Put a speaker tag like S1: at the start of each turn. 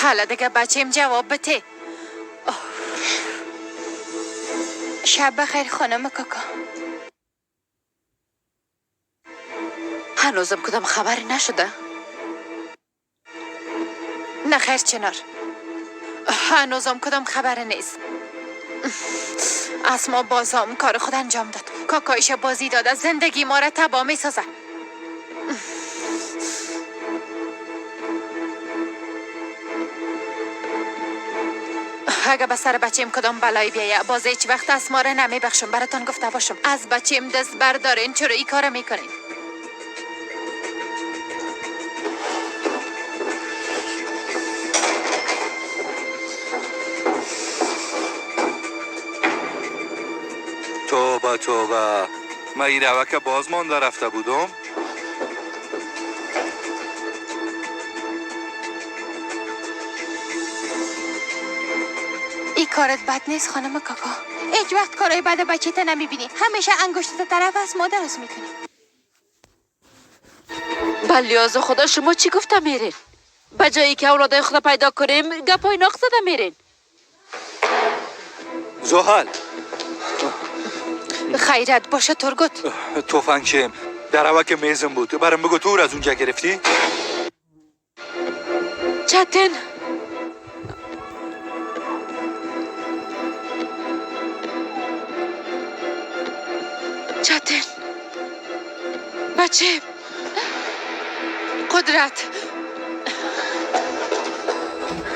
S1: حالا دیگه بچیم جواب بده.
S2: شب بخیر خانم کاکا.
S3: هنوزم کدام خبری نشده؟
S1: نه خیر چنار، هنوزم کدام خبر نیست. اسما بازم کار خود انجام داد. کاکایش بازی داد، از زندگی ما را تباه می سازه. اگه به سر بچیم کدام بلایی بیایه باز هیچ وقت اسما را نمی بخشم. براتان گفته باشم از بچیم دست بردارین. چرا ای کار میکنین؟
S4: توبه توبه، من این روکه باز مانده رفته بودم.
S2: ای کارت بد نیست خانم کاکا. هیچ وقت کارای بد بچه تا نمیبینی. همیشه انگشت طرف از مادر درست میکنی.
S3: بلیاز خدا شما چی گفته میرین؟ به جایی که اولادای خدا پیدا کنیم گپای ناق زده میرین.
S4: زحل
S1: خیرت باشه ترگوت.
S4: تفنگچیم در روک میزم بود. برام بگو تو از اونجا گرفتی؟
S3: چتن چتن بچه
S1: قدرت